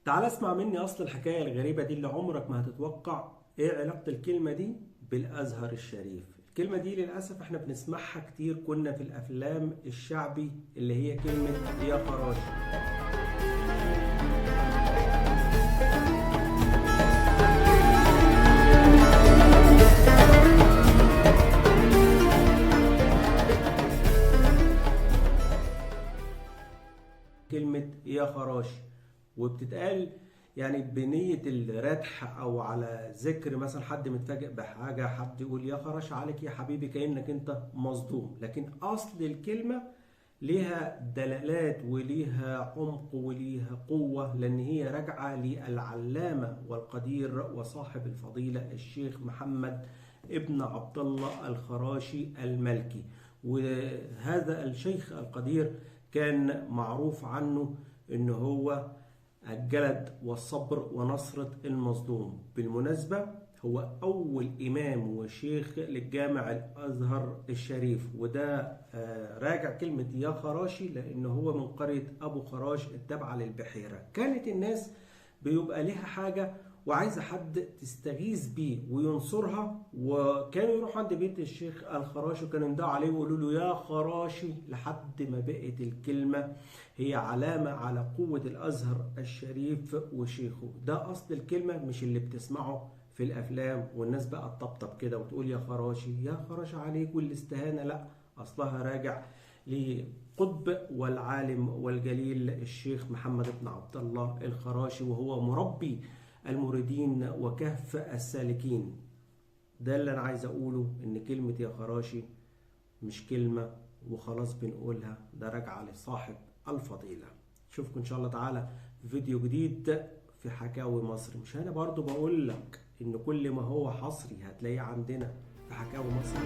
تعال اسمع مني اصل الحكاية الغريبة دي اللي عمرك ما هتتوقع ايه علاقة الكلمة دي بالازهر الشريف. الكلمة دي للأسف احنا بنسمعها كتير كنا في الافلام الشعبي، اللي هي كلمة يا خراشي. كلمة يا خراشي وبتتقال يعني بنية الردح أو على ذكر مثلا حد متفاجئ بحاجة، حد يقول يا خراش عليك يا حبيبي كأنك أنت مصدوم. لكن أصل الكلمة ليها دلالات وليها عمق وليها قوة، لأن هي راجعة للعلامة والقدير وصاحب الفضيلة الشيخ محمد ابن عبد الله الخراشي المالكي. وهذا الشيخ القدير كان معروف عنه إن هو الجلد والصبر ونصرة المظلوم. بالمناسبة هو أول إمام وشيخ للجامع الأزهر الشريف، وده راجع كلمة يا خراشي لأن هو من قرية أبو خراش التابعة للبحيرة. كانت الناس بيبقى لها حاجة وعايزة حد تستغيث بيه وينصرها، وكانوا يروحوا عند بيت الشيخ الخراشي وكانوا يندهوا عليه ويقولوا له يا خراشي، لحد ما بقت الكلمة هي علامة على قوة الأزهر الشريف وشيخه. ده أصل الكلمة، مش اللي بتسمعه في الأفلام والناس بقى تطبطب كده وتقول يا خراشي يا خراشي عليك والاستهانة. لا، أصلها راجع لقطب والعالم والجليل الشيخ محمد بن عبد الله الخراشي، وهو مربي المريدين وكهف السالكين. ده اللي أنا عايز أقوله، إن كلمة يا خراشي مش كلمة وخلاص بنقولها، ده راجعة لصاحب الفضيلة. أشوفكم إن شاء الله تعالى في فيديو جديد في حكاوي مصر. مش أنا برضو بقول لك إن كل ما هو حصري هتلاقيه عندنا في حكاوي مصر.